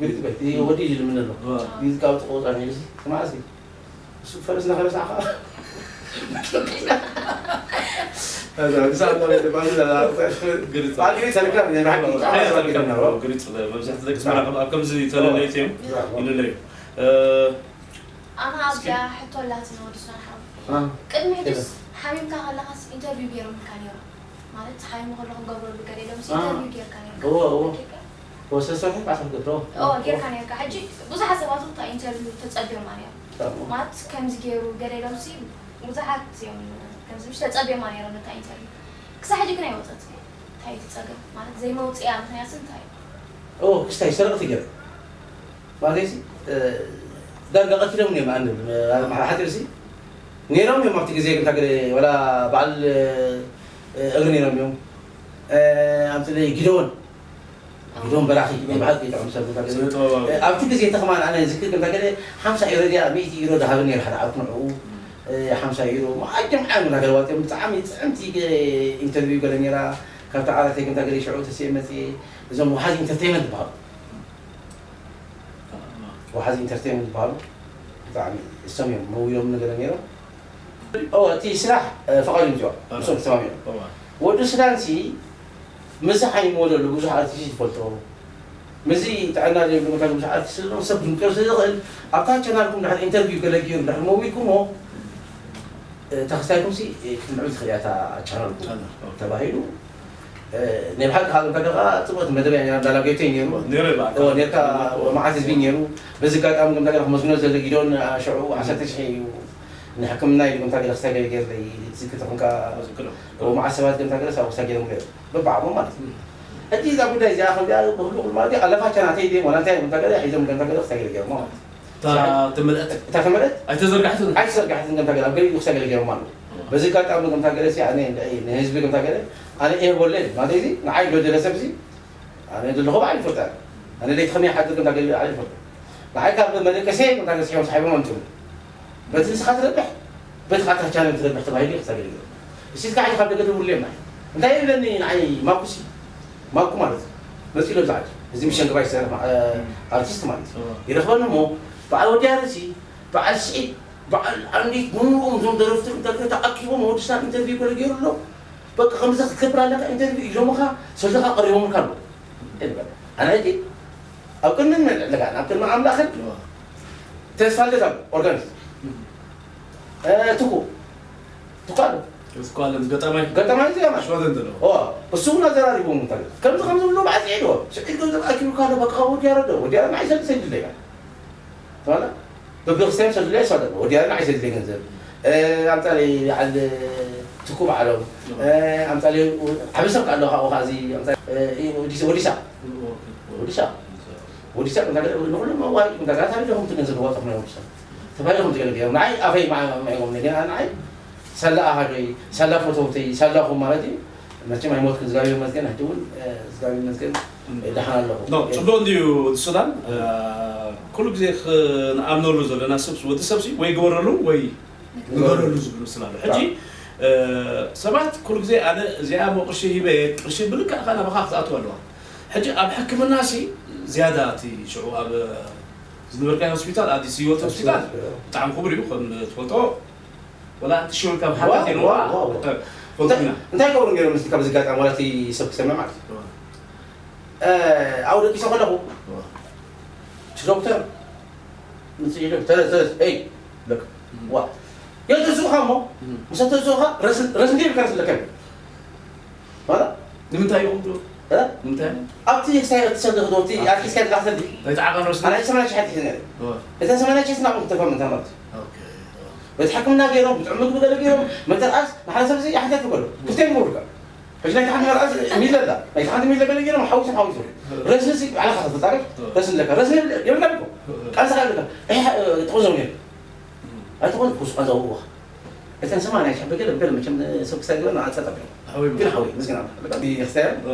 ግሪጽ በል፣ እቲ ወዲ እዩ ዝልምን ዘሎ። ግሪጽ ካብ ጥቕኡ ጸኒሑ፣ እዚ ስማዕ እስኪ። እሱ ፈረስ እናፈረሰ ዓኻ። ግሪጽ። ኣብ ግሪጽ ተረክብ፣ ናይ ብሓቂ። ግሪጽ፣ መብዛሕትኡ ደቂ ኣስመራ ኣብ ከምዚ ተለለይቲ እዮም። ይልለዩ። ኣነ ኣብዚኣ ሕቶ ኣላትኒ ወዲ ሱዳን ሓወይ። አ፣ ቅድሚ ሕጂስ ሓሚምካ ከለኻስ ኢንተርቪው ገይሮምልካ ነይሮም? ማለት ሓሚሙ ከሎ ክንገብረሉ ገለ ኢሎምስ አ፣ ኢንተርቪው ጌርካ ነይርካ? እወ፣ እወ። ፈኪርካ? እወ፣ ሰለስተ ወርሒ ባዕልኻ ክትገብሮ። እወ፣ ጌርካ ነይርካ። ሕጂ ብዙሓት ሰባት እውን እታ ኢንተርቪው ተጸብዮማ ነይሮም። ማለት ከምዚ ገይሩ ገለ ኢሎምሲ ብዙሓት እዮም ከምዚ ምሽ ተጸብዮማ ነይሮም ነታ ኢንተርቪው። ክሳብ ሕጂ ግን ኣይወጸትን። እንታይ እዩ እቲ ጸገም? ማለት ዘይመውጽኢኣ ምኽንያትስ እንታይ እዩ? ኦ፣ ክስታይ ሰረቕቲ ገይሩ። ማለትሲ፣ እ፣ ዳርጋ ቀቲሎም እዮም፣ ኣነ፣ እ፣ ሓፂርሲ ነይሮም እዮም ኣብቲ ግዜ፣ ክንታ ገለ፣ ወላ በዓል፣ እ፣ እግሪ ነይሮም እዮም። እ፣ ኣምፅለይ ጊደዎን፣ ጊደዎን በራኺ፣ ናይ በዓል ጥዑም ሰብ፣ ክንታ ገለ። ስነ ጥበባዊ። እ፣ ኣብቲ ግዜ ተኸማን ኣነ ዝክር፣ ክንታ ገለ፣ ሓምሳ ዩሮ ድያ፣ ሚእቲ ዩሮ ዝሃብ ነይሩ ሓደ ዓርኩ ንዕኡ። እ፣ ሓምሳ ዩሮ፣ ማዕድም ዓም፣ ክንታ ገለ፣ ዋፅኦም ብጣዕሚ ጥዕምቲ፣ እ፣ ኢንተርቪው ገለ ነይራ፣ ካብቲ ዓራተይ፣ ክንታ ገለ፣ ሽዑ ተስየ መፅየ፣ እዞም ወሓዚ ኢንተርቴይመንት ዝበሃሉ። ወሓዚ ኢንተርቴይመንት ዝበሃሉ ብጣዕሚ እሶም እዮም መውዮም ነገር ነይሮም። ኦ፣ እቲ ስራሕ፣ እ፣ ፈቓዱ እዩ ዝዋ። ኣረ። እሶም ተሰማሚዑ። እዋ። ወዲ ሱዳን ሲ፣ ምስዚ ሓይም ወለሉ ብዙሕ ኣርቲስት ይፈልጦ። ምስዚ ጥዕና ዘይብሉ መታን ብዙሕ ኣርቲስት ስለዘለዎ ሰብ ዝምቀር ስለ ዝኽእል፣ ኣብታ ቻናልኩም ድሕሪ ኢንተርቪው ገለ ገይሩ ድሕሪ መዊልኩሞ፣ እ፣ ተኸስታይኩም ሲ፣ እ፣ ክትምዕብል ትኽእል እያ እታ ቻናልኩም ቻናል፣ ኦኬ። ተባሂሉ። እ፣ ናይ ብሓቂ ካብ እንተለኻ ጽቡቕ መደብ እያ ነይራ፣ እንዳላገይቶ እዩ ነይሩ። ነይረ በቃ። እዎ፣ ነይርካ፣ እዎ። መዓት ህዝቢ ነይሩ። በዚ ኣጋጣሚ ግን እንተለኻ ክመስግኖ ዘለ ጊዶን፣ እ፣ ሽዑ ዓሰርተ ሽሕ እዩ ንሕክምና ኢሉ ግን እንተለኻ ክሳይ ገለ ገይርለይ ዝዝክር ተኾንካ። ዝዝክር። እዎ፣ መዓት ሰባት ግን እንተለኻ ሳብ ክሳይ ገይሮም ገይሩ። በብዓቕሞም ማለት እዩ። እም። ሕጂ እዛ ጉዳይ እዚኣ ከምዚኣ ብህሉቕ ማለት እዩ፣ ኣለፋቻ ናተይ ድዮም ዋላ እንታይ እዮም እንተገለ ሒዞም ግን እንተገለ ክሳይ ገለ ገይሮም ማለት እዩ። እታ ተመልአት እታ ተመልአት ኣይተዘርጋሕትን? ኣይተዘርጋሕትን፣ ገምታ ገለ፣ ኣብ ገሊኡ ክሳይ ገለ ገይሮም ኣለዉ። በዚ ኣጋጣሚ ገምታ ገለ ሲ፣ ኣነ ንህዝቢ ገምታ ገለ፣ ኣነ እየ ወለድ፣ ማለት እዚ ንዓይ ዝበደለ ሰብ ሲ፣ ኣነ ዘለኹ ባዕሉ ይፈልጥ ኣነ። ኣነ ለይቲ ከመይ ይሓድር ገምታ ገለ ባዕሉ ይፈልጥ። ንዓይ ካብ መደቀሰ ገምታ ገለ ስሒቦም ሳሒቦም ኣምፅኡ። በቲ ንስኻ ትረብሕ፣ በቲ ካታ ቻነል ትረብሕ ተባሂሉ እዩ ክሳይ ገለ ገይሮም። እሲ እስካ ሕጂ ካብ ደገ ደውሉ እዮም ንዓይ። እንታይ ይብለኒ ንዓይ ማኩሲ? ማኩ ማለት እዩ። መፂኡ ኣብዚ ዓዲ። እዚ ምሸን ገባይ ዝሰርሕ ማ-፣ እ፣ ኣርቲስት ማለት እዩ። እዎ። ይረኽበኒ እሞ፣ በዓል ወዲ ኣረሲ፣ በዓል ስዒድ፣ በዓል ኣንዲት፣ ብምሉኦም እዞም ደረፍቲ እንታይ ተኣኪቦም ወዲ ሳብ ኢንተርቪው ገለ ገይሩ ኣሎ። በቃ ከምዚ ክትገብር ኣለካ ኢንተርቪው ኢሎምኻ፣ ሰልድኻ ቀሪቦምልካ ኣለዉ። ይበል። ኣነ ሕጂ ኣብ ቅድሚ መን ኣለካ? ኣብ ቅድሚ ኣምላኽን እዎ። ተስፋ ልደት ኣሎ፣ ኦርጋኒስት። እ፣ ትኩ። ትኩ ኣሎ። ትኩ ኣሎ፣ ገጣማይ። ገጣማይ ዜማ። ሽወደን ዘሎ። ኦ፣ እሱ እውን ኣዘራሪቦም እንታይ። ከምዚ ከምዚ ብሎ ባዕዚ ዒድዎ። ስዒድ ገንዘብ ኣኪቡካ ኣሎ፣ በቃ ወዲ ያረዶ። ወዲ ያረዶ ንዓይ ሰልዲ ሰልዲ ኣለካ። ትማላ? በብክስታዮም ሰልዲ ላይ ሰልዲ። ወዲ ያረዶ ንዓይ ሰልዲ ገንዘብ። እ፣ ኣምጣለይ በዓል ትኩ በዓሎም። እ፣ ኣምጣለይ ዓቢ ሰብ ካሎ ካብኡ ኸዚ ኣምጣለይ፣ እ፣ ወዲሳ፣ ወዲሳ። ወዲሳ። ወዲሳ እንታይ ገለ ንኹሎም ኣዋሪ እንታይ ገለ ታሪኽ ዲኹም ትገንዘብ ዋጣ ኹም ወዲሳ። ተባሂሎም ትገለ ገይሮም። ንዓይ ኣፈይ ማዕማዕዎም ግን ንዓይ ሳላ ኣሃዶይ፣ ሳላ ፈተውተይ፣ ሳላኹም ማለት እዩ። መቸም ኣይሞትኩን፣ እግዚኣብሔር ይመስገን፣ ሕጂ እውን፣ እ፣ እግዚኣብሔር ይመስገን፣ እ፣ ደሓን ኣለኹ። ኖ፣ ጽቡቕ እንድዩ ወዲ ሱዳን፣ እ፣ ኩሉ ግዜ ክንኣምነሉ ዘለና ሰብ፣ ወዲ ሰብሲ ወይ ግበረሉ ወይ ንገረሉ ዝብሉ ስላሉ። ሕጂ፣ እ፣ ሰባት ኩሉ ግዜ ኣነ እዚኣ እሞ ቅርሺ ሂበ፣ ቅርሺ ብልክዕ ከኣ ናባኻ ክትኣትው ኣለዋ። ሕጂ ኣብ ሕክምናሲ ዝያዳ እቲ ሽዑ ኣብ ዝነበርካዮ ሆስፒታል፣ ኣዲስ ህይወት ሆስፒታል፣ ሆስፒታል። ብጣዕሚ ክቡር እዩ፣ ከም ትፈልጦ፣ ወላ እቲ ሽዑ ካብ ዋ፣ ሓታት ዋ፣ ዋ፣ ዋ። ፈልጥና። እንታይ ገብሩ ነይሮም ምስቲ ካብዚ ኣጋጣሚ ዋላ እቲ ሰብ ክሰምዕ ማለት እዩ? ዋ። እ፣ ኣብኡ ደቂሰ ከለኹ፣ ዋ። እቲ ዶክተር፣ ምስ ኢሉ፣ ተነስ፣ ተነስ፣ ኤይ፣ ለካ። እም። ዋ። የተዝኡኻ እሞ፣ እም። ምስ ተዝኡኻ፣ ረስን፣ ረስን ደይብልካ ረስን ለካ እዩ። ማለት? ንምንታይ እዩ ዝብሉ? እ? ንምንታይ? ኣብቲ ክሳይ እትሰልዲ ክዶ፣ እቲ ኦኬ። ኣርቲስት ከድካ ክሰልዲ። እንታይ ተዓቐን ረስን? ኣነ ሰማንያ ሽሕ ኣትሒዘ ነይረ። ዋ። እተን ሰማንያ ሽሕ ናብኡ ክተርፋ ምንታ ማለት እዩ። ኦኬ። በቲ ሕክምና ገይሮም፣ ብጥዑም ምግቢ ገለ ገይሮም፣ መተርኣስ፣ ንሓደ ሰብ እዚ ይሓተት ይበሉ። ክልተ ይገብሩካ። ሕጂ ናይ ተሓንቲ መርኣስ ሚለ ኣላ። ናይ ተሓንቲ ሚለ ገለ ገይሮም ሓዊሶም ሓዊሶም። ረስንሲ ባዕልኻ ትፈልጥ ኣይደል? ረስን ኣለካ። ረስን የብልካ እኮ። ቃንስኻ ኣለካ። እህ፣ ጥቕዞም እዮም። ኣይትኾን ኩስ ቃንዛ ውዋ። እተን ሰማንያ ሺሕ ብገለ ብገለ መቸም ሰብ ክሳይ ገለ ንኣጸጠ ብሎ። ሓወይ ግን ሓወይ፣ ምስግና ኣለካ። ብክስታያን፣ እ።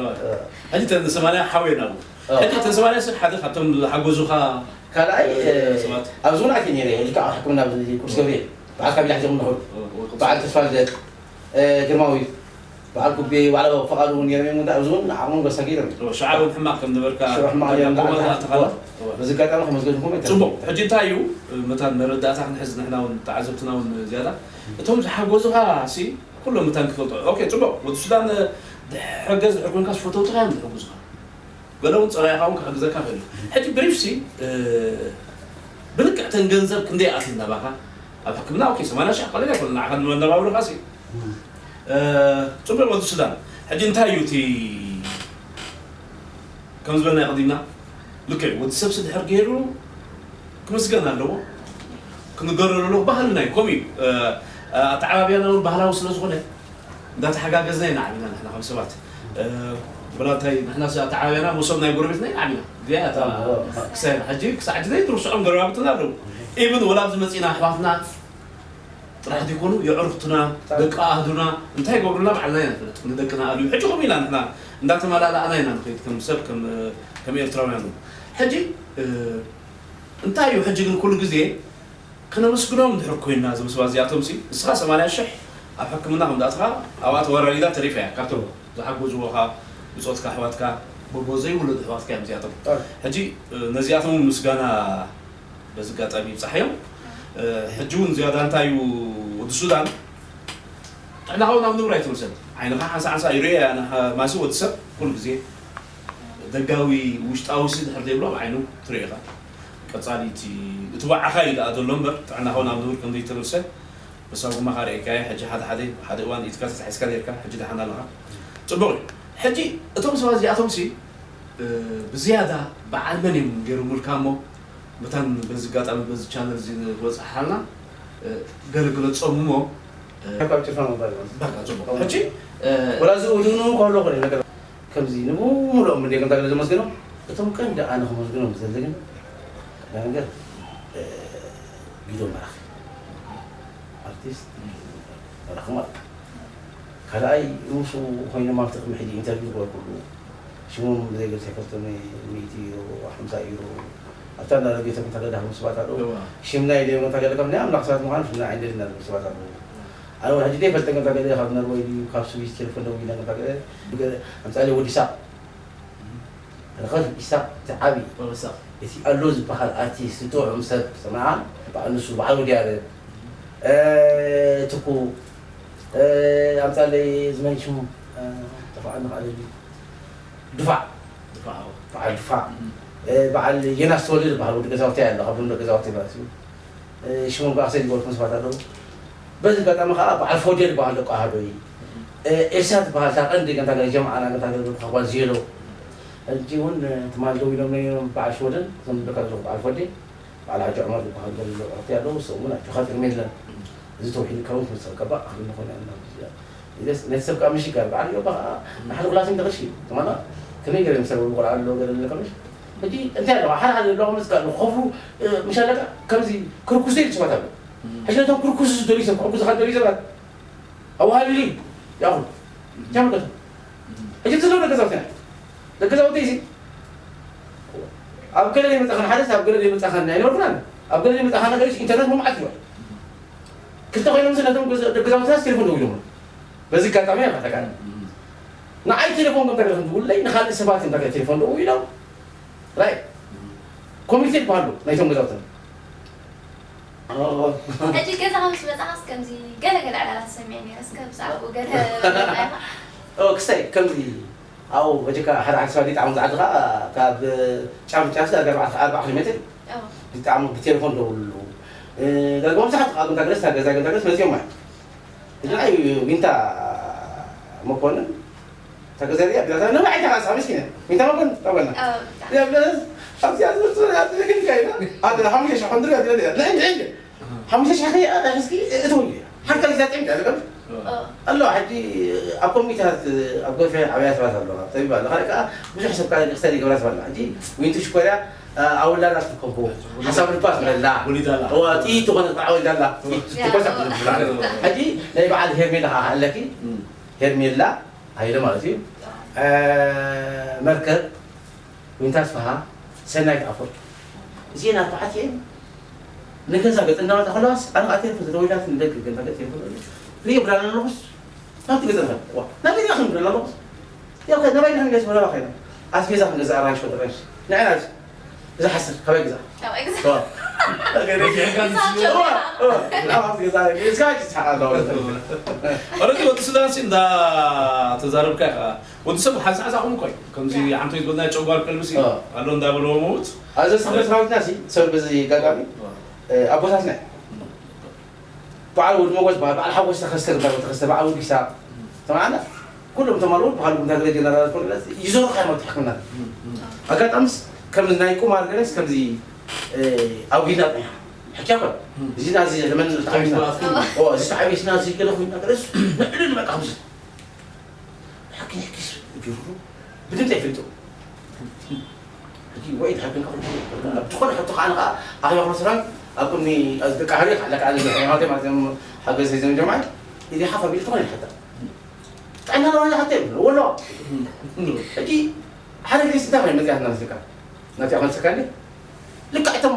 ሕጂ እተን ሰማንያ ሓወይ ናብኡ። እ። ሕጂ እተን ሰማንያ ሰብ ሓደ ካብቶም ዝሓገዙኻ ካልኣይ፣ እ፣ ሰባት። ኣብዚ እውን ኣትየ ነይረ። ልክዕ ሕክምና ኣብዚ ቅዱስ ገብርኤል። በዓል ካቢላ ሒዞም ንኸዱ። እ፣ እ፣ በዓል ተስፋ ልደት፣ እ፣ ግርማዊ። በዓል ኩቤ ባዕላ ፈቓዱ እውን ነይሮም እዮም። እንታይ ኣብዚ እውን ንዓቕሞም ገሳ ገይሮም እዮም። ሽዓ እውን ሕማቕ ከም ነበርካ ሽዑ ሕማቕ ነይሮም። ጎበዝ ኣተኻለ። በዚ ኣጋጣሚ ከመስገንኩም እየ። ፅቡቕ። ሕጂ እንታይ እዩ መታን መረዳእታ ክንሕዝ ንሕና እውን ተዓዘብትና እውን ዝያዳ እቶም ዝሓገዙኻ ሲ ኩሎም መታን ክፈልጦ። ኦኬ፣ ፅቡቕ። ወዲ ሱዳን ድሕገዝ ድሕር ኮንካስ ፈተውትኻ እዮም ዝሕግዙኻ። ገለ እውን ፀላኢኻ እውን ክሕግዘካ ይኽእል እዩ። ሕጂ ብሪፍ ሲ ብልክዕተን ገንዘብ ክንደይ ኣትዩ ናባኻ ኣብ ሕክምና? ኦኬ፣ ሰማንያ ሽሕ ቀሊል ኣይኮነ ንዓኻ ንመነባብሮኻ ሲ። ፅቡቕ። ወዲ ሱዳን ሕጂ እንታይ እዩ እቲ ከም ዝበልና ቀዲምና ልክዕ ወዲ ሰብሲ ድሕር ገይሩ ክምስገን ኣለዎ፣ ክንገረሉ ኣለዎ። ባህልና እዩ፣ ከምኡ እዩ። ኣተዓባብያና እውን ባህላዊ ስለ ዝኾነ እንዳተሓጋገዝና ኢና ዓቢና ንሕና ከም ሰባት። ወላ እንታይ ንሕና ኣተዓባብያና መሶብ ናይ ጎረቤትና ኢና ዓቢና። እዚኣ እያ እታ ክሳይ ሕጂ ክሳዕ ሕጂ ዘይትርስዖም ገረባብትና ኣለዉ። ኢብን ወላ ኣብዚ መፂና ኣሕዋትና ጥራሕ ዘይኮኑ የዕሩኽትና ደቂ ኣህዱና እንታይ ይገብሩና ባዕልና ኢና ንፈልጥ። ንደቅና ኣልዩ ሕጂ ከምኡ ኢና ንሕና እንዳተመላላእና ኢና ንኸይድ ከም ሰብ ከም ከም ኤርትራውያን። ሕጂ እንታይ እዩ ሕጂ ግን ኩሉ ግዜ ከነመስግኖም እንድሕር ኮይና እዞም ሰባት እዚኣቶም ሲ ንስኻ ሰማንያ ሽሕ ኣብ ሕክምና ከም ዳእትኻ ኣብኣ ተወራሪዳ ተሪፋ እያ ካብቶም ዝሓገዝዎኻ ብጾትካ ኣሕዋትካ ጎቦ ዘይውለዱ ኣሕዋትካ እዮም እዚኣቶም። ሕጂ ነዚኣቶም ምስጋና በዚ ኣጋጣሚ ይብጻሕ እዮም። ሕጂ እውን ዝያዳ እንታይ እዩ ወዲ ሱዳን ጥዕናኻ እውን ኣብ ንቡር ኣይትምልሰን። ዓይንኻ ሓንሳ ሓንሳ ይርእዮ እያ። ማሲ ወዲ ሰብ ኩሉ ግዜ ደጋዊ ውሽጣዊ ሲ ድሕር ዘይብሎ ኣብ ዓይኑ ትርእዮ ኢኻ። ቀጻሊ እቲ እቲ ዋዕኻ እዩ ደኣ ዘሎ እምበር ጥዕናኻ እውን ኣብ ንቡር ከም ዘይተመልሰ በሳጉማኻ ርእየካዮ። ሕጂ ሓደ ሓደ ሓደ እዋን ኢድካ ተታሒዝካ ነርካ፣ ሕጂ ደሓን ኣለኻ። ጽቡቕ እዩ። ሕጂ እቶም ሰባት እዚኣቶም ሲ ብዝያዳ በዓል መን እዮም ገይሮምልካ እሞ መታን በዚ ኣጋጣሚ በዚ ቻነል እዚ ንወፅሓልና ገለ ግለፆም እሞ ካብ ጭፋ ምባል ማለት በቃ ፅቡቅ ሕጂ ወላ እዚ ውድኑ ከሎ ኮነ ነገር ከምዚ ንብምልኦም እንደ ከምታ ገለ ዘመስግኖም እቶም ቀንዲ ኣነ ከመስግኖም ዝደሊ ግን ቀዳም ነገር ጊዶ መራኺ ኣርቲስት መራኺ ማለት ካልኣይ ምስኡ ኮይኖም ኣብቲ ቅድሚ ሕጂ ኢንተርቪው ገበርኩሉ ሽሞም ብዘይገልጽ ኣይፈልጦም ሚእቲ ዩሮ ሓምሳ ዩሮ ኣብታ እንዳ ረድዮ ተምታ ገለ ሃቡ ሰባት ኣለዉ ሽምና ኢለ ዮም ተገለ ከም ናይ ኣምላኽ ሰባት ምዃኑ ሽምና ኣይንደልን ኣለዉ ሰባት ኣለዉ ኣነ ወላ ሕጂ ዘይፈልጠ ከም ተገለ ካብ ነርወይ ድዩ ካብ ስዊስ ቴሌፎን ደዊለ ከም ተገለ ኣምጻለ ወዲ ሳቕ ረኸብ ኢሳቕ እቲ ዓቢ እቲ ኣሎ ዝበሃል ኣርቲስት ጥዑም ሰብ ሰምዓ በዓል ንሱ በዓል ወዲ ያረድ ትኩ ኣምጻለይ ዝመን ሽሙ ጠፋኣኒ ከዓ ድፋዕ በዓል ድፋዕ በዓል የናስ ተወልደ ዝበሃል ወዲ ገዛውቲ ኣሎ ካብ ደቂ ገዛውቲ ማለት እዩ ሽሞም ከዓ ሰይድ ጎልኩም ሰባት ኣለዉ በዚ ኣጋጣሚ ከዓ በዓል ፎዴል በዓል ደቂ ኣሃዶ እዩ ኤርሳ ዝበሃል እታ ቀንዲ ገንታ ገለ ጀምዓና ገንታ ገለ ብልካ ጓል ዝየሎ ሕጂ እውን ትማል ደው ኢሎም ነይሮም በዓል ሽወደን እዞም ደካ ዘለኹ በዓል ፎዴል በዓል ሓጂ ዑመር ዝበሃል ዘሎ ዕርክቲ ኣለዉ እሶም እውን ኣጆኻ ጥቅሚ የለን እዚ ተውሒድ ካብ ክመፀ ቀባእ ኣኽሊ ንኾነ ኢና ኢለስ ነቲ ሰብ ከዓ ምሽ ይጋር በዓል ዮ በዓ ንሓደ ኩላሲም ተቕርሺ ትማና ከመይ ገለ ምሰብ ቆልዓ ኣሎ ገለ ለከምሽ ሕጂ እንታይ ኣለዋ ሓደ ሓደ ኣለዋ ምስ ጋር ኮፉ ምሽ ኣለካ ከምዚ ክርኩስ ዘይል ስባት ኣሎ ሕጂ ነቶም ክርኩስ ዝደልዩ ሰብ ክሕጉዝኻ ዝደልዩ ሰባት ኣዋሃልሊ ያኹ ተመልከቱ ሕጂ ትዘው ደገዛውቲ ደገዛውቲ እዚ ኣብ ገለ ይመጣኸን ሓደ ኣብ ገለ ይመጣኸን ኣይነበርኩናን ኣብ ገለ ይመጣኸን ነገር ኢንተርነት መምዓት ይዋል ክልተ ኮይኖም ነቶም ደገዛውትና ቴሌፎን ደው ኢሎም በዚ ኣጋጣሚ እያ ተቃ ንዓይ ቴሌፎን ከም ተገለ ክንትውለይ ንካልእ ሰባት እዮም ተገለ ቴሌፎን ደው ኢሎም ራይ ኮሚቴ ይበሃሉ ናይቶም ገዛውትና ሕጂ ገዛ ምስ መፃኻስ ከምዚ ገለ ገለ ዕላላት ሰሚዐ ነይረ እስከ ብዛዕባኡ ገለ ክስታይ ከምዚ ኣብኡ በጀካ ሓደ ሓደ ሰባት ይጣዕሙ ዝዓድኻ ካብ ጫፍ ጫፍ ዳርጋ ኣርባዕተ ኣርባዓ ኪሎ ሜትር ይጣዕሙ ብቴሌፎን ደውሉ ዳርጋ መብዛሕትኡ ኣብ ገዛ ገለስ ገዛ ገዛ ገለስ መፅኦም ማለት እዚ ንዓይ ዊንታ መኮንን እታ ገዛ እዚኣ ብዛዕባ ነባዒ ተቃሳ ምስኪነ ዊንታ መኮንን ተበልና እዚኣ ብለስ ኣብዚኣ ዝብል ዝበለ ኣብቲ ዘገድካ ኢና ኣደ ሓሙሽተ ሸሕ ክንድሪ ኣድለ ንሕን ሕን ሓሙሽተ ሸሕ ከይ ኣዳ ሕዝኪ እትውል እያ ሓንካ ግዜ ኣጥዕምቲ ኣለ ኣለዋ ሕጂ ኣብ ኮሚታት ኣብ ጎፈ ዓብያ ሰባት ኣለዋ ጠቢባ ኣለዋ ካልእ ከዓ ብዙሕ ሰብ ከዓ ክስተር ይገብራ ሰብ ኣለዋ ሕጂ ዊንቱ ሽኮርያ ኣብ ውላዳ ትርከቦ ሓሳብ ልባ ትብለላ ወሊዳ ኣላ። እዋ ጥይት ዝኾነ ከዓ ወሊዳ ኣላ። ጥይት ትኮሳ ትብላ። ሕጂ ናይ በዓል ሄርሜላ ከዓ ኣለኪ። ሄርሜላ ሃይለ ማለት እዩ። መርከብ ዊንታ ኣስፍሃ ሰናይት ኣፈወርቂ እዚአን ኣርባዕቲአን ንገዛ ገፅ እናመጣ ከለዋስ ኣነ ከዓ ቴሌፎን ተደዊላት ንደቂ ገዛ ገፅ ቴሌፎን ሪኦ ብላና ኣለኹስ ናብቲ ገዛ ንኸይድ። ዋ፣ ናብ ገዛ ክንብል ኣለኹ። ያው ከ-፣ ናባይ ንኽንገዝ ወላ ኸይና። ኣስቤዛ ክንገዛ ኣራንሽ ወደ ኣራንሽ። ንዓይ ናብዚ። እዛ ሓሰር፣ ካባይ ገዛ። ካባይ ገዛ። ዋ። ዋ፣ ዋ። ናብዚ ገዛ፣ ገዛ ይስሓቕ ኣሎ። ኦረዲ ወዲ ሱዳን ሲ እንዳ ተዛረብካ ኢኻ። ወዲ ሰብ ሓንሳእ ሳኹም እኮ እዩ። ከምዚ ዓንቶይ ዝበልና ጨጓር ከልቢ ሲ ዋ። ኣሎ እንዳበልዎ መውት። ኣብዚ ሰፈር ሰራዊትና ሲ፣ ሰብ በዚ ኣጋጣሚ፣ ዋ። እ፣ ኣቦታትና እዩ። በዓል ወዲ መጎስ በዓል፣ በዓል ሓጎስ ተኸስተ ግንባር ተኸስተ፣ በዓል ወዲሳ፣ ሰማዕና? ኩሎም እቶም ኣልቦ በዓል ጉንዳ ገለ ጀነራል ኮለስ ይዞሩ ካይሞ ተሕክምና። ኣጋጣምስ ከም ናይ ቁማር ገለስ ከምዚ፣ እ፣ ኣውጊና ጥያ። ሕክያ ኮን። እዚ ናዚ ለመን ተዓቢስና። ኦ፣ እዚ ተዓቢስና፣ እዚ ገለ ኮይና ገለስ ንዕልል በቃ ከምዚ። ሕኪ ሕኪስ ጅሩ ብድምፅ ይፍልጡ። ሕጂ ወይ ትሓብን ከኹን ኣብ ዝኾነ ሕቶ ከዓ ንኻ ኣኽሊ ኣኽሎ ስራን ኣብ ቅድሚ ደቂ ሃሪ ኣለካ ኣለ ሃይማኖት ማለት እዮም። ሓገዝ ሒዞም ጀማዓት ኢዲ ሓፍ ኣቢሉ ዝኾነ ይሓታ። ጥዕና ለዋኛ ሓተ ይብሉ፣ ወሎ። ሕጂ ሓደ ግዜ ስንታ መፅያ ናስካ ናቲ ኣመልሰካ እንዴ? ልክዕ እቶም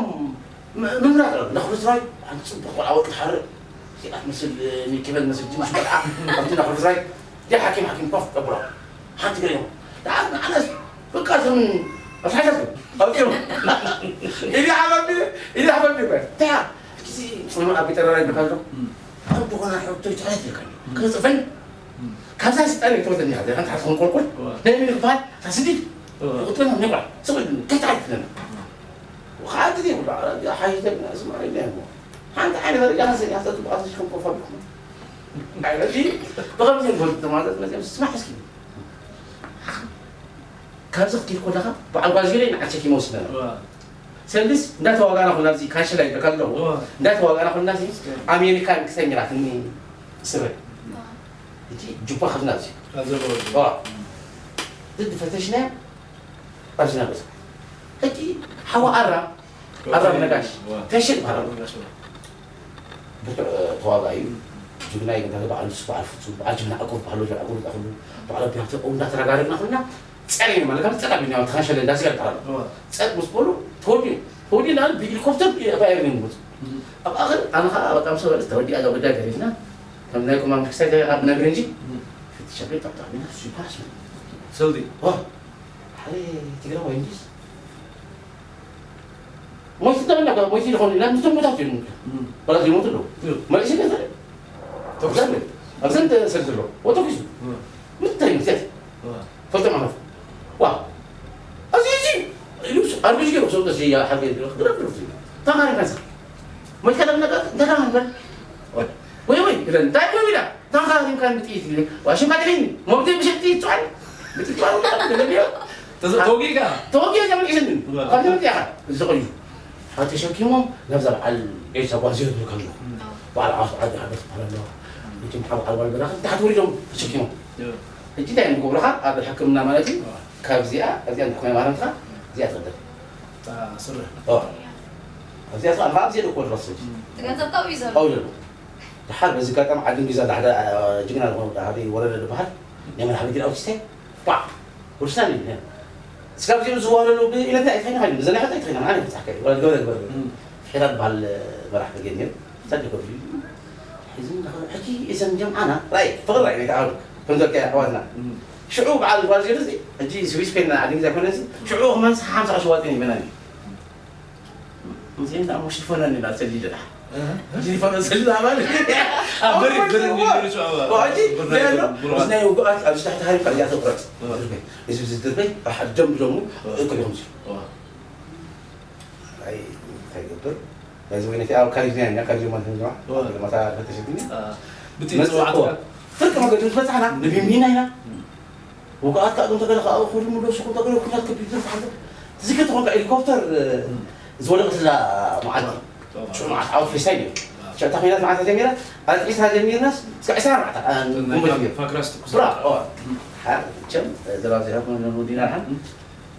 ም-፣ ምምራቕ እዮም። ናኹሉ ስራይ ሓንቲ ፅቡቕ ቆልዓ ወርቂ ትሓርእ። እዚኣ ትመስል፣ እ፣ ኒኬበል ትመስል ጅንሽ ቆልዓ ኣብቲ ናኹሉ ስራይ። ያ ሓኪም፣ ሓኪም ኮፍ ተብሎ። ሓንቲ ገለ እዮም። ደኣ ንዓናስ በቃ እዞም ኣፍሓታት እዮም። ኣውፅኦም። ኢዲ ሓባቢ፣ ኢዲ ሓባቢ እኮ። እንታይ እያ? ሕጂ እዚ ኣብ ቤት ኣራራይ ብካ ኣሎ። ኣብ ዝኾነ ሕቶ ይትሕት ይልካ። ክፅፈን ካብዛ ስልጣን ይተወተኒ ኢኻ፣ ዘይኮን ትሓት ኾንቆልቆል። እዋ። ናይ ሚኒክ በሃል፣ እታ ስዲ። እዋ። ቁጥረን ኒቋ፣ ስቕ ኢሉ ከይትሓት ትለና። እዋ። ወኻዕቲ ዘይብሉ፣ ዓረብ ሓይተን ኣስማዒ ናይ እሞ። ሓንቲ ዓይነት ደረጃ ኸሰን ያህተቱ ብኣቶ ሽኮን ኮፋ ቢኹም። ኣይ፣ እዚ ብኸምዚ ንፈልጥ ማለት መፅኦም ስማሕ እስኪ። ካብዚ ክትይድ ከለኻ፣ በዓል ጓዝዮ ንዓት ሸኪመ ወስደና። እዋ። ሰልስ እንዳተዋጋና ኩና ኣብዚ ካንሸላ ይበካ ኣለኹ። እዋ። እንዳተዋጋና ኩና እዚ እዋ። ኣሜሪካን ክሰሚራትኒ ስረ። እዋ። እቲ ጁባ ካብና እዚ። ኣብ ዘለዎ ጁባ። እዋ። እም። ድድ ፈተሽና ኣብዚ ናበዛ። ሕጂ ሓዋ ኣራ፣ ኣራ ኣራ ነጋሽ። እዋ። ተሽል በሃሉ። ነጋሽ እዋ። ብርቱዕ ተዋጋኢ እዩ። ጅግና እዩ። በዓል ንሱ፣ በዓል ፍጹም፣ በዓል ጅግና ኣቆብ፣ በዓል ወጀር ኣቆብ፣ በዓል ኣቢያተ እንዳተረጋረግና ኩና ጸር እዩ ማለት፣ ጸር ኣቢልና ተኸንሸለ እንዳስገር በዓል። እዋ። ጸር ምስ በሉ ተወዲኡ፣ ተወዲኡ ንኣን ብሄሊኮፕተር ብኣየር ነው የሚሞት። እም። ኣብ ኣኽር ኣነ ኸዓ በጣም ሰበልስ ተወዲኣ እዛ ጉዳይ ገሪዝና፣ ከም ናይ ቁማም ክሳይ ኣብ ነብሪ እንጂ እም። ፍትሻ ቤት ጠብጣቢና ሱፓስ ነው። ሰውዲ? ዋ፣ ሓደ ትግራዋይ እንዲስ ሞይቱ ተበላ፣ ሞይቱ ይኾን ኢልና ምስቶም ሞታት እዮም። እም። በላ ይሞቱ ኣለዉ። እም። መልእሲ ገዛ ተኩስ። ኣብዘን ተሰልስሎ፣ ወተኩሱ። እም። ምታይ ምትያት? እም። ፈልጦ ማለት። ዋ። ኣብዚ፣ እዚ፣ ኢሉ ኣርቢጅ ገይሩ፣ ሰው ደስ እያ፣ ሓገ፣ ግረፍ፣ ግረፍ፣ ግረፍ። ተማሪ ካንሳ። ሞይቱ ከለብ ነገር፣ እንታይ ተማሪ ነበር? ወይ፣ ወይ፣ ኢለን፣ እንታይ ወይ ኢላ? ታኻ ሪምካ ብጥይት ይብል። ዋሽም ባትሪን ሞብቴ ብሸቲ ይጽዋል። ብጥይት ይጽዋል። ተዘ-፣ ተወጊእካ? ተወጊእካ ተመልኪስኒ። እዋ። ካብ ተመልኪ ኢኻ። እዚ ቆዩ። ሓው ተሸኪሞም ናብዛ በዓል ኤልሳ ጓል ዝህብልካ ኣሎ። እም። በዓል ዓሱ ዓዲ ዓዲ ትበሃል ኣለዋ። እም። እቶም ሓው ዓልባል በራኸ ታሕቲ ወሪዶም ተሸኪሞም። እዋ። ሕጂ እንታይ እዮም ዝገብሩኻ? ኣብ ሕክምና ማለት እዩ። እዋ። ካብዚኣ፣ ኣብዚኣ እንተኾነ ማረምትኻ፣ እዚኣ ትቕደም። እታ ስረ። እዋ። ኣብዚኣ ትኻ፣ ኣብዚኣ ደኮ ድረስ። እም። እቲ ገንዘብ ካብኡ እዩ ዘሎ። ኣብኡ ዘሎ። ደሓር በዚ ኣጋጣሚ ዓዲ እንግሊዝ ኣላ ሓደ፣ አ፣ ጅግና ዝኾነ ሓደ ወረደ ዝበሃል ናይ መርሓ ቤት ኣውቲስታይ፣ ባ፣ ወርስና እዩ። ስጋብ እዚኦም ዝዋለሉ ብኢለታ ኣይትኸይና፣ ብዘናሕታ ኣይትኸይና፣ ኣነ ክብጻሕካ እዩ። ወላ ግበረ ግበረ። እም። ፍሒራ ዝበሃል መራሕ ብርጌድ ነይሩ። ሳዲ ኮፍ ኢሉ፣ ሕዚ ንኸ-፣ ሕጂ እዘን ጀምዓና፣ ራይ፣ ፍቕሪ ራይ፣ ናይታ ዓውዲ፣ ከም ዘልካ ኣሕዋትና። እም። ሽዑ በዓል ጓል ዜሩ እዚ፣ ሕጂ ስዊስ ኮይና ዓዲ እንግሊዝ ኣይኮነ እዚ፣ ሽዑ ክመንስ ሓምሳ ቅርሺ ዋጥን ይበናኒ። እዚአን ደሞ ሽፎነን ኢና ሰሊለና። እህ። ሽፎነን ሰሊለና ማለት። ኣብ በሪ፣ በሪ እንዲሉ ጨዋ። ዋጂ፣ ብርሃን፣ ያለው፣ ብርሃን። እዚ ናይ ውግኣት ኣብዚ ታሕቲ ሃሪም ካልያ ተቁረጽ። እህ። ድርበይ። እዚ፣ እዚ ድርበይ፣ ኣሕ፣ ደም ደሙ፣ እህ። እኩል ይኹን ዝብል። እህ። ኣይ፣ እንታይ ይገብር? ናይዚ ወይነቲ ኣብ ካሊፎርኒያ፣ ካሊፎርኒያ ማለት ነው። እህ። ማታ ተሸግኒ። እህ። ብቲ መጽ-፣ ጽዋዕት እህ። ፍርቂ መገዲ ምስ በጻሕና፣ ንቢምቢና ኢና። እህ። ውግኣት ከኣ እቶም ተገለ ከኣ፣ ኩሉ ሙሉ ስኹም ተገለ ኩናት ከቢድ ዝርፍ ኣሎ። ትዝክር ትኾንካ ሄሊኮፕተር፣ እም። ዝወደቐትላ መዓልቲ። እዋ። ሽዑ መዓልቲ ዓወት ፌስታይ ነይሩ። እዋ። ሽዑ እታ ኲናት መዓልቲ ጀሚራ፣ ኣብ ዒስራ ጀሚርናስ፣ እስካብ ዒስራ ኣርባዕተ፣ አ፣ እቶም ናይ ጉንበት ፋ-፣ ፋክራስ ትኩሳት። ብራ፣ እዋ። እም። ሓ-፣ ቸም፣ ዘራብ ዜራ ኮነ ወዲና ሓን። እም።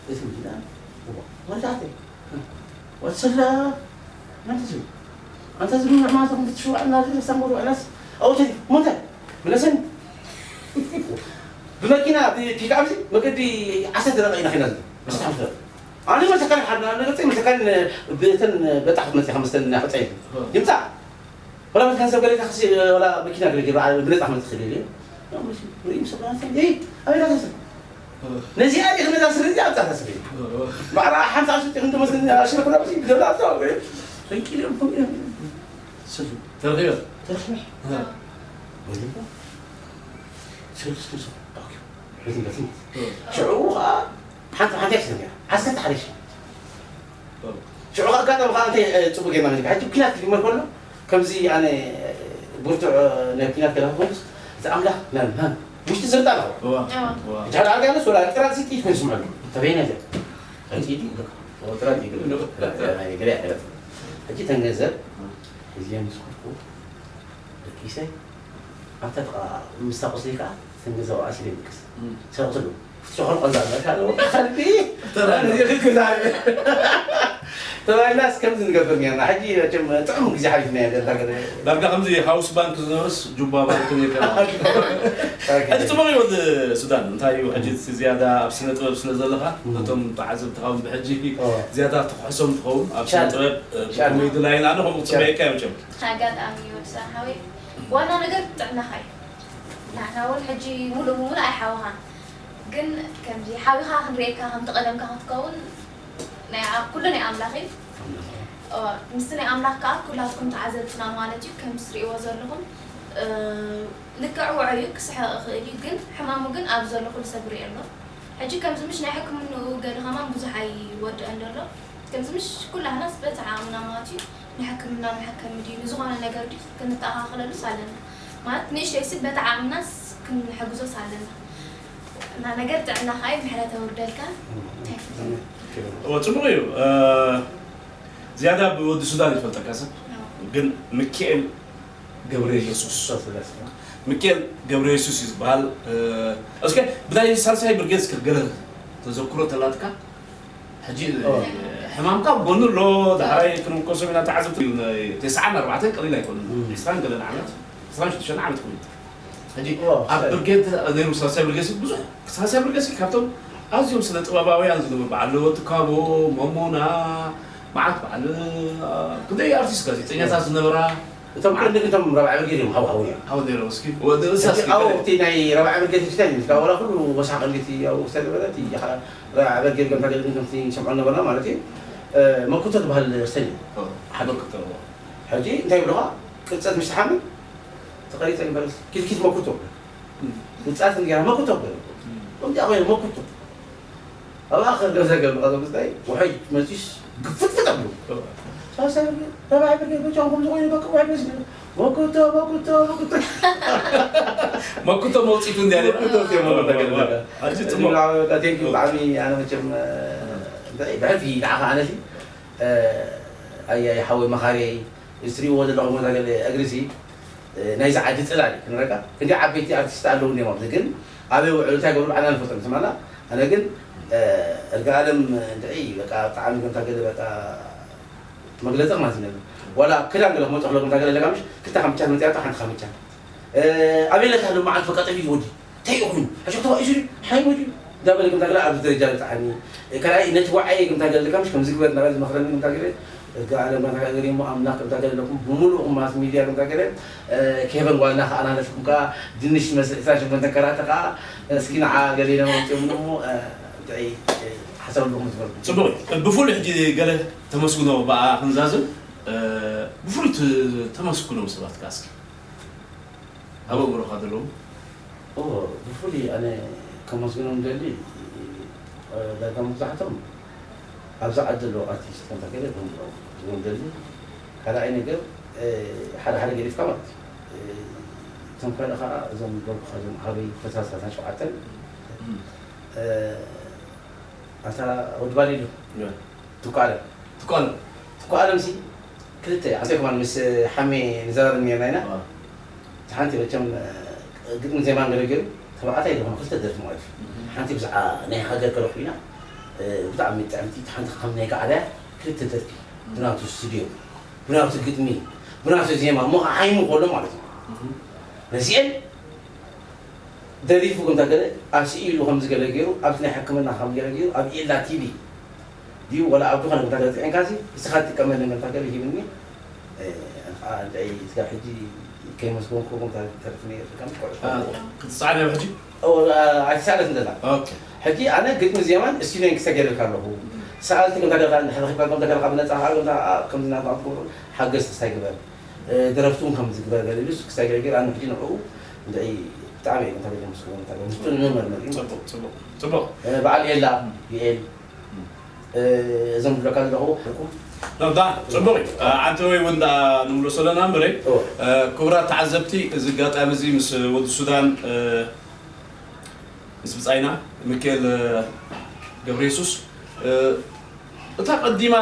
እቲ ወዲና፣ እዋ። ወዳእቲ። ወሰላ፣ መን ትዝም? ኣንተ ዝም ማለት ነው፣ ትሽዋዕ እና ዝም ሰምሩ ዕላስ፣ ኣውቲ፣ ሞተ፣ ብለሰን። ብመኪና፣ ብ-፣ ፒክኣፕ እዚ፣ መገዲ ዓሰርተ ደቂቃ ኢና ኸይና ዘለና። ዓሰርተ ደቂቃ። ኣነ መሰካን ሓድና፣ ነገ መሰካን ብእተን በጣሕ መጽእ፣ ከምስተን እናፈጸ እዩ። ይምጻእ። ወላ መካን ሰብ ገለ ታክሲ፣ ወላ መኪና ገለ ገይሩ፣ ብነጻ ክመጽእ ክእል እዩ። ርእዩ ሰብና ሰብ፣ "ኤይ፣ ኣበይ ዳታ ሰብ?" ነዚኣ ዲኺ ነዛ ስረ እዚኣ ኣብዛ ስረ? ባዕላ ሓምሳ ሽሕ እንተ መስለኒ ኣሽረፍ ናብዚ ብደላ ኣዛዋውረ። ፈንቂሎም፣ ፈንቂሎም። ስልፊ ተረኺበ። ተረኺበ። እ። ወይኔ። ስልፊ፣ ስልፊ፣ ስልፊ። ኦኬ። በትን፣ በትን። እ። ሽዑ ኸዓ ሓንቲ፣ ሓንቲ እያ ትስለፍ ነይራ። ዓሰርተ ሓደ ሽሕ። ሽዑ ኣጋጣሚ ከዓ እንታይ፣ እ፣ ፅቡቅ ጌርና ንግዲ። ሕጂ ኲናት ክጅመር ከሎ፣ ከምዚ ኣነ፣ እ፣ ብርቱዕ፣ እ፣ ናይ ኲናት ገለ ክኾንስ፣ እዚ ኣምላኽ ናብ፣ ናብ ውሽጢ ዝርጣ ኣለኹ። እዋ፣ እዋ። እዋ። ሕጂ ሓደ ዓርኪ ኣለስ፣ ወላ ጥራጥ ሲ ጥይት ኮይኑ ይስምዐሉ። ተበይነ እለ። ኣይ ጥይት እዩ፣ በቃ። ወላ ጥራጥ እዩ፣ በቃ። ናይ ገለ ኣይሕለፍ። ሕጂ ተን ገንዘብ፣ ሕዚ ምስ ኮድኩ፣ ደቂሰ፣ ኣብታ ጥቓ ምስታ ቁስሊ ከዓ፣ ተን ገንዘብ ኣሲለ ይድቅስ። እም። ሰረቕትሉ። ሸኾል ቀንዛ ኣለካ፣ ወዲ ከልቢ። ተራይ። ተባሂልናስ ከምዚ ንገብር ኔርና። ሕጂ መቸም ጥዑም ግዜ ሓሊፍና ኢና ዘለና። ዳርጋ ከምዚ ሃውስ ባንክ ዝነበረስ ጁባ ባንክ ኔርካ። ኦኬ። ሕጂ ጽቡቕ እዩ ወዲ ሱዳን። እንታይ እዩ ሕጂ እቲ ዝያዳ ኣብ ስነ ጥበብ ስለ ዘለኻ፣ እም። ነቶም ተዓዘብትኻ እውን ብሕጂ ኦ። ዝያዳ ትኩሕሶም ትኸውን ኣብ ስነ ሻል። ጥበብ፣ እ፣ ሻል። ብኮሜዲ ላይን ኣነ ከምኡ ክጽበየካ እየ መቸም። ኣጋጣሚ እዩ ወዲ ሱዳን ሓወይ። ዋና ነገር ጥዕናኻ እዩ። ንሕና እውን ሕጂ ሙሉእ ብሙሉእ ኣይሓወኻን። ግን ከምዚ ሓዊኻ ክንርእየካ፣ ከምቲ ቀደምካ ክትከውን ናይ ኣ-፣ ኩሉ ናይ ኣምላኽ እዩ። እወ፣ ምስቲ ናይ ኣምላኽ ከኣ ኩላትኩም ተዓዘብትና ማለት እዩ። ከምዚ ትርእይዎ ዘለኹም፣ እ፣ ልክዕ ውዑይ እዩ፣ ክስሕቕ ይኽእል እዩ፣ ግን ሕማሙ ግን ኣብ ዘሎ ኩሉ ሰብ ይርኢ ኣሎ። ሕጂ ከምዚ ምሽ ናይ ሕክምንኡ ገለ ከማን ብዙሕ ኣይወድእን ዘሎ። ከምዚ ምሽ ኩላህናስ በቲ ዓቕምና ማለት እዩ ንሕክምና መሐከሚ ድዩ ንዝኾነ ነገር ድዩ ክንተኣኻኸለሉስ ኣለና። ማለት ንእሽተይ ሲ በቲ ዓቕምናስ ክንሕግዞስ ኣለና። እና ነገር ጥዕናኻ እዩ፣ ምሕረት የውርደልካ። እወ፣ ጽቡቕ እዩ። እ፣ ዝያዳ ብወዲ ሱዳን ይፈልጠካ ሰብ። ኣዎ። ግን ሚካኤል ገብረ የሱስ። ሶስት ለስና። ሚካኤል ገብረ የሱስ እዩ ዝበሃል። እ፣ እስከ ብናይ ሳልሳይ ብርጌድ እስከ ገለ ተዘክሮ ተላትካ? ሕጂ ኦ። ሕማምካ ኣብ ጎኑ ኣሎ፣ ዳሕራይ ክንምከሶም ኢና ተዓዘብቲ። ናይ ተስዓን ኣርባዕተን ቀሊል ኣይኮነን። እም። ዕስራን ገለን ዓመት፣ ዕስራን ሽዱሽተን ዓመት ኮይኑ። ሕጂ ኦ፣ ኣብ ሳይ። ብርጌድ ነይሩ፣ ሳልሳይ ብርጌድ ብዙሕ፣ ሳልሳይ ብርጌድ ካብቶም ኣዝዮም ስነ ጥበባውያን ዝነበሩ፣ በዓል ለወ ትካቦ፣ መሞና፣ መዓት በዓል፣ እ፣ ክንደይ ኣርቲስት ጋዜጠኛታት ዝነበራ፣ እቶም ቀንዲ እቶም ራብዓይ ብርጌድ እዮም፣ ሃው ሃው እዮም። ሃው ነይሮም፣ እስኪ፣ ወዲ ርእሳ እስኪ፣ ኣብቲ ናይ ራብዓይ ብርጌድ ስታይል እዩ፣ ዋላ ኩሉ ወሳኺ ቀንዲ እቲ ኣብኡ ስታይል ዝበለ፣ እቲ ኻ-፣ ራብዓይ ብርጌድ ገምታ ገለ ግን ከምቲ ንሰምዖ ነበርና ማለት እዩ። እ፣ መኩቶ ዝበሃል ስታይል እዩ። ኦ፣ ሓደ መኩቶ፣ ኦ። ሕጂ እንታይ ይብሉኻ? ቅርጸት ምስ ትሓምም ተቐሪጸ ይበለስ፣ ኪትኪት መኩቶ። እም። ውጻት እንዲያ መኩቶ በለ። እም። ከምዚኣ ኮይነ መኩቶ። ኣብኣ ከ ገዛ ገብርኻ ዘምስታይ፣ ውሑድ መጺስ ግፍጥፍጥ ኣብሉ። ሳልሳይ ብርጌድ፣ ራብዓይ ብርጌድ፣ በጃኹም ከምዚ ኮይኑ በቃ ውሑድ መጺስ። መኩቶ፣ መኩቶ፣ መኩቶ። መኩቶ መውጺቱ እንዲያ ነይራ። መኩቶ ወጺኡ መኩቶ ገለ። ኣዚ እዚ ጽቡቕ። ብጣዕሚ፣ ብጣዕሚ፣ thank you፣ ብጣዕሚ ኣነ መቸም፣ እ፣ እንታይ፣ ብሕልፊ ንዓኻ ኣነ ሲ፣ እ፣ ኣያይ ሓወይ መኻርየይ፣ እዚ ትሪእዎ ዘለኹም ገለ እግሪ ሲ፣ እ፣ ናይዚ ዓዲ ጽላል እዩ። ክንረካ ክንዲ ዓበይቲ ኣርቲስት ኣለዉ እንዲዮም ኣብዚ፣ ግን ኣበይ ውዕሉ እንታይ ገብሩ ኣና ንፈልጦም። ትማላ ኣነ ግን፣ እ፣ እርጋ ኣለም እንድዒ በቃ ብጣዕሚ ከምታ ገለ በቃ መግለጺ ማለት እዩ። ዋላ ክዳን ገለ ክመጽእ ከሎ ከምታ ገለ ለጋምሽ ክልተ ካምቻ መጽያቶ ሓንቲ ካምቻ። እ፣ ኣበይ ለካ ልምዓት በቃ ጠፊኡ ወዲ። እንታይ ይኹን? ሕጂ ተባኢሱ ድዩ? ሓይሙ ድዩ? እንዳበለ ከምታ ገለ ኣብዚ ደረጃ በጽሓኒ። ካልኣይ ነቲ ዋዓይ ከምታ ገለ ለካ ምሽ ከምዚ ግበር እንዳበለ ዝመኽረኒ ከምታ ገለ እርጋ ኣለም ከምታ ገለ እሞ ኣምላኽ ከምታ ገለ ኣለኩም ብምሉእኩም ማስ ሚድያ ከምታ ገለ፣ እ፣ ኬቨን ጓልና ከኣ ናለትኩም ከኣ ድንሽ መስል ዕስራ ሽሞንተ ከራተ ከኣ እስኪ ንዓ ገለ ኢሎም ኣምጺኦም እሞ፣ እ፣ እንታይ፣ እ፣ ሓሳብ ኣለኹም ዝበልኩም። ጽቡቕ እዩ። ብፍሉይ ሕጂ ገለ ተመስግኖ ብኣ ክንዛዝም፣ እ፣ ብፍሉይ ት-፣ ተመስግኖም ሰባት ከኣ እስኪ። ኣብ ኣእምሮኻ ዘለዉ? ኦ፣ ብፍሉይ ኣነ ከመስግኖም ደሊ፣ እ፣ ዳርጋ መብዛሕቶም ኣብዛ ዓዲ ዘለዉ ኣርቲስት ከምታ ገለ ከመስግኖም ደሊ። ካልኣይ ነገር፣ እ፣ ሓደ ሓደ ገዲፍካ ማለት እዩ። እ፣ እቶም ካልእ ኸዓ እዞም በልኩኻ እዞም ሃበይ ፈሳሲ ኣስራ ሸውዓተን፣ እም። እ፣ ኣታ ወዲ ባሊሉ። ያ። ትኳለ። ትኳለ። ትኳለምሲ ክልተ፣ ሓንቲ ከማን ምስ ሓሜ ንዘራረብ ኔርና ኢና። ኣዎ። እቲ ሓንቲ መቸም፣ እ፣ ግጥሚ ዜማን ገለ ገይሩ፣ ተባዕታይ ዝኾነ ክልተ ደርፊ ማለት እዩ። እህ። ሓንቲ ብዛዕባ ናይ ሃገር ከለ ኮይና፣ እ፣ ብጣዕሚ ጥዕምቲ፣ እቲ ሓንቲ ከም ናይ ጋዕዳ ክልተ ደርፊ፣ እህ። ብናቱ ስቱድዮ፣ ብናቱ ግጥሚ፣ ብናቱ ዜማ፣ እሞ ከዓ ዓይሙ ከሎ ማለት እዩ። እህ። ነዚኤን ደሪፉ ከምታ ገለ ኣስኢሉ ከምዚ ገለ ገይሩ፣ ኣብቲ ናይ ሕክምና ከም ገለ ገይሩ፣ ኣብ ኤላ ቲቪ ድዩ ወላ ኣብ ዝኾነ ከምታ ገለ ጥዒንካሲ፣ እስኻ ትጥቀመለን ከምታ ገለ ሂብኒ። እ፣ ኣነ ኸዓ እንታይ ስጋብ ሕጂ ከይመስገንኩ ከምታ ተርፍኒ ከም ክትፃዕድ ሕጂ ኣይተሳለት እንደላ ኦኬ ሕጂ ኣነ ግጥሚ ዜማን ስቱዲዮን ክሰገደልካ ኣለኹ። ሰኣልቲ ከምታ ገርካ ንሕረኺብካ ከምታ ገርካ ብነፃ ከዓ ከምታ ከምዚ ናትናትኩም ሓገዝ ክስታይ ግበር። ደረፍቲ እውን ከምዚ ግበር ገለ ኢሉስ ክስታይ ገለ ገይር ኣነ ሕጂ ንዕኡ እንታይ ብጣዕሚ እየ ከምታ ገለ መስገን ከምታ ገለ ምስቱ ንመርመር እዩ። ፅቡቅ ፅቡቅ ፅቡቅ በዓል ኤላ ዩኤል እዞም ዝብለካ ዘለኹ ኖዳ ፅቡቅ እዩ። ዓንተ ወይ እውን ዳ ንምለሶ ኣለና እምበረ ክቡራት ተዓዘብቲ እዚ ኣጋጣሚ እዚ ምስ ወዲ ሱዳን ምስ ብፃይና ሚካኤል ገብረ የሱስ እታ ቀዲማ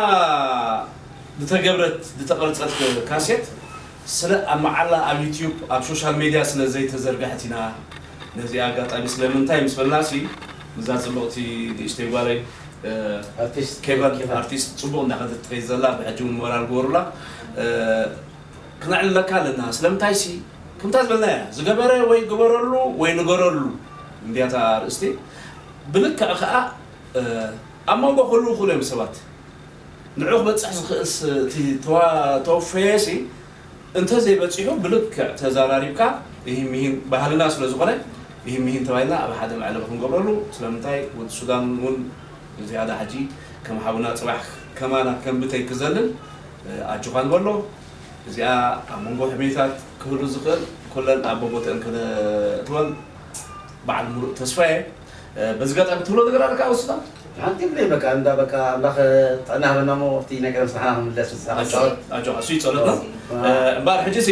ዝተገብረት ዝተቐርፀት ካሴት ስለ ኣብ መዓላ ኣብ ዩትዩብ ኣብ ሶሻል ሜድያ ስለ ዘይተዘርግሐት ኢና ነዚ ኣጋጣሚ ስለምንታይ ምስ በልና ሲ ምዛ ፅብቕቲ ንእሽተይ ጓለይ ኣርቲስት ኬቨን ኣርቲስት ፅቡቕ እንዳኸደት ትኸይድ ዘላ ብሕጂ እውን ሞራል ግበሩላ ክነዕልለካ ኣለና ስለምንታይ ሲ ከምታ ዝበልናያ ዝገበረ ወይ ግበረሉ ወይ ንገረሉ እንዲያታ ኣርእስቲ ብልክዕ ከዓ ኣብ መንጎ ክህልው ይኽእሉ እዮም ሰባት ንዑ ክበፅሕ ዝኽእል ተወፈየ ሲ እንተዘይበፂሑ ብልክዕ ተዘራሪብካ ይህን ሚሂን ባህልና ስለዝኾነ ይህን ሚሂን ተባሂልና ኣብ ሓደ መዕለቢ ክንገብረሉ ስለምንታይ ወዲ ሱዳን እውን ዝያዳ ሕጂ ከም ሓውና ፅባሕ ከማና ከም ብተይ ክዘልል ኣጆኻ ንበሎ እዚኣ ኣብ መንጎ ሕሜታት ክህሉ ዝኽእል ኩለን ኣብ ቦቦተን ክነእትወን በዓል ሙሉእ ተስፋ እየ በዚ ጋጣሚ ትብሎ ነገር ኣለካ ወስዳ ሓንቲ ብለይ በቃ እንዳ በቃ ኣምላኽ ጥዕና ሃበና እሞ ኣብቲ ናይ ቀደም ስራሕና ክንምለስ ንስኻ ክትፃወት ኣጆኻ እሱ ይፀለና እምበኣር ሕጂ ሲ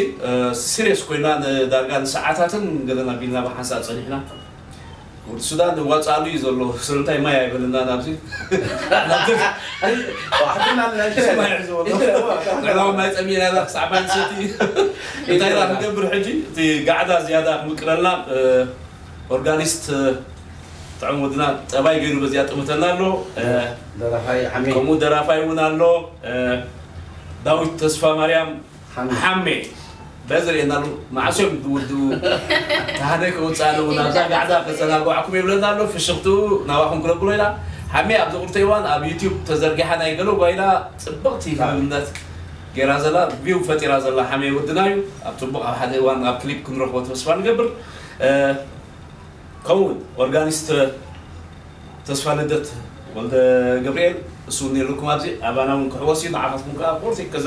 ሲሪየስ ኮይና ንዳርጋ ንሰዓታትን ገለና ቢልና ብሓንሳእ ፀኒሕና ወዲ ሱዳን ዋፃሉ እዩ ዘሎ ስለምንታይ ማይ ኣይበልና ናብዚ ንዕላዊ ማይ ፀሚእና ኢና ክሳዕ ማይ ንሰቲ እንታይ ኢና ክንገብር ሕጂ እቲ ጋዕዳ ዝያዳ ክምቅረልና ኦርጋኒስት ጥዑም ወድና ጠባይ ገይሩ በዚኣ ጥምተና ኣሎ ደራፋይ ዓሚ ከምኡ ደራፋይ እውን ኣሎ ዳዊት ተስፋ ማርያም ሓሜ በዚ ርእየና ኣሎ መዓስ እዮም ዝውድኡ ተሃደ ከውፅእ ኣለዎ ናብዛ ጋዕዳ ከዘናግዓኩም ይብለና ኣሎ ፍሽኽትኡ ናባኹም ክነብሮ ኢና ሓሜ ኣብዚ ቁርተ እዋን ኣብ ዩትዩብ ተዘርጊሓ ናይ ገለ ጓይላ ፅብቕቲ ህብብነት ገይራ ዘላ ቪው ፈጢራ ዘላ ሓሜ ወድና እዩ ኣብ ፅቡቕ ኣብ ሓደ እዋን ኣብ ክሊፕ ክንረኽቦ ተስፋ ንገብር ከምኡውን ኦርጋኒስት ተስፋ ልደት ወልደ ገብርኤል እሱ እውን የለኩም ኣብዚ ኣባና እውን ክሕወስ እዩ ንዓኻትኩም ከዓ ቁርሲ ከዛ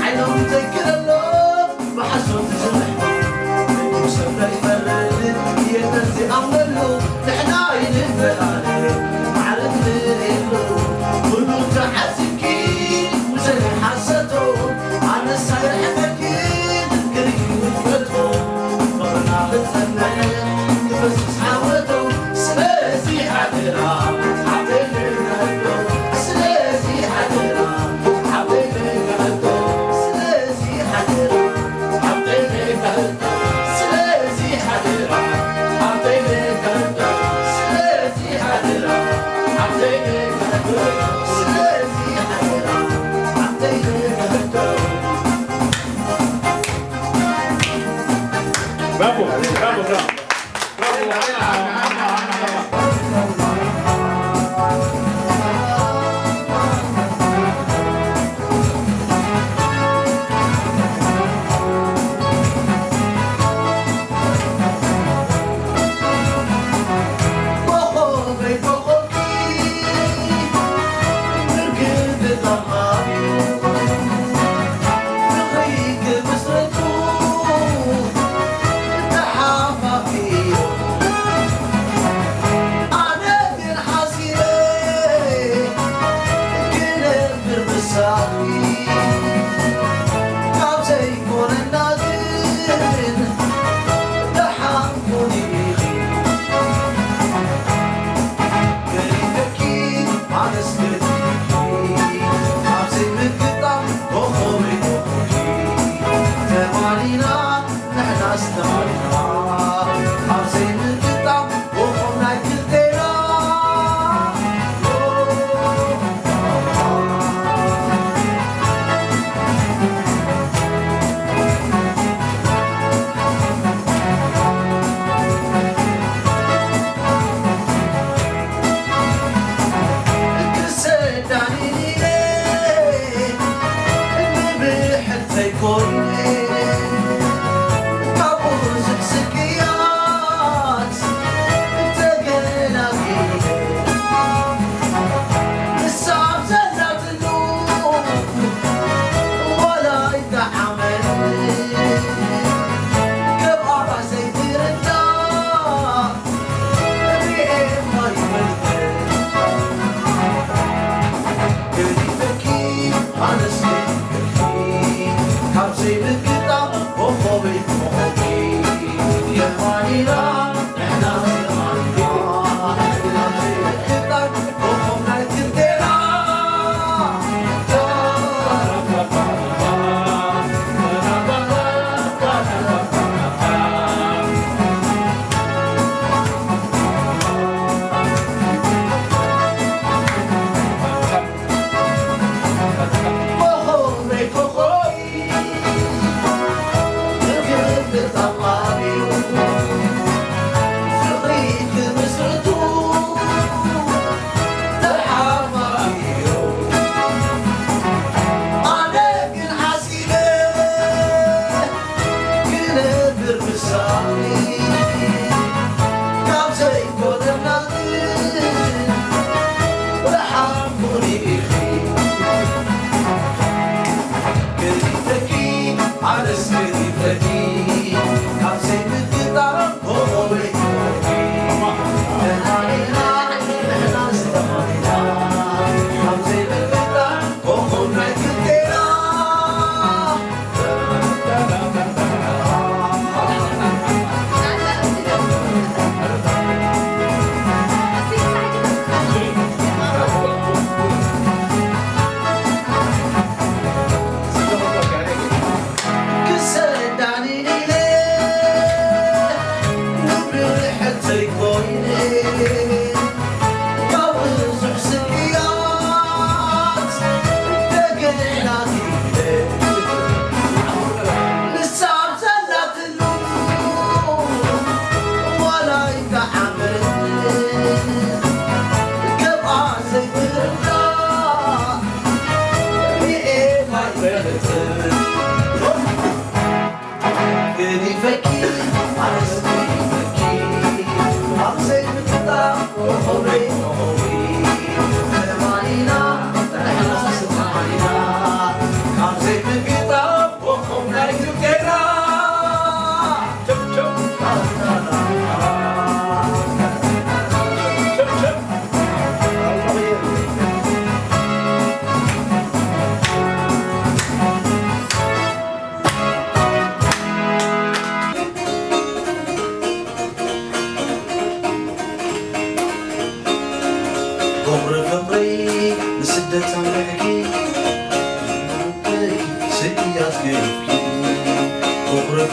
ሓይሎም ዘይክለሎ ብሓሶት ዝዝርሕ ሰብ ዘይፈርድ የለን ዝኣምነሉ ንሕና ይንፈላለ ዓለም ንርእየሉ ኩሉ ተዓዚብኪ ብዘይ ሓሰቶ ኣነሳ ይርሕቀኪ ክርኢ ውድቀቶ ፍቕርና ክጸንሕ ክፈስስ ዓወቶ ስለዚ ሓደራ ሓብተይ ንግህዶ ስለዚ ሓደራ ሓብተይ ንግህዶ ስለዚ ሓደራ ሓብተይ ንግህዶ ስለዚ ሓደራ ሓብተይ ንግህዶ ስለዚ ሓደራ ሓብተይ ንግህዶ ስለዚ ሓደራ ሓብተይ ንግህዶ Bravo, bravo, bravo.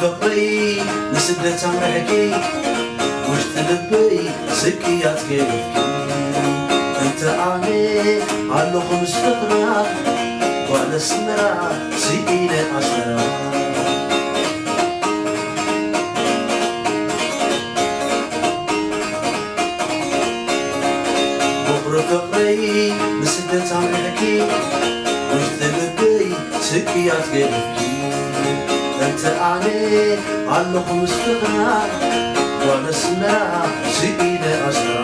ፍቕረይ ንስደት ኣምሪሕኪ፣ ውሽጢ ልበይ ስቅያት ገይርኪ። እንተ ኣነ ኣለኹ ምስ ፍቕራ፣ ጓል ኣስመራ ስኢነ ኣስመራ። ቦኽሪ ፍቕረይ ንስደት ኣምሪሕኪ፣ ውሽጢ ልበይ ስቅያት ገይርኪ። እንተ ኣነ ኣለኹ ምስ ፍቕራ፣ ጓል ኣስመራ ስኢነ ኣስመራ።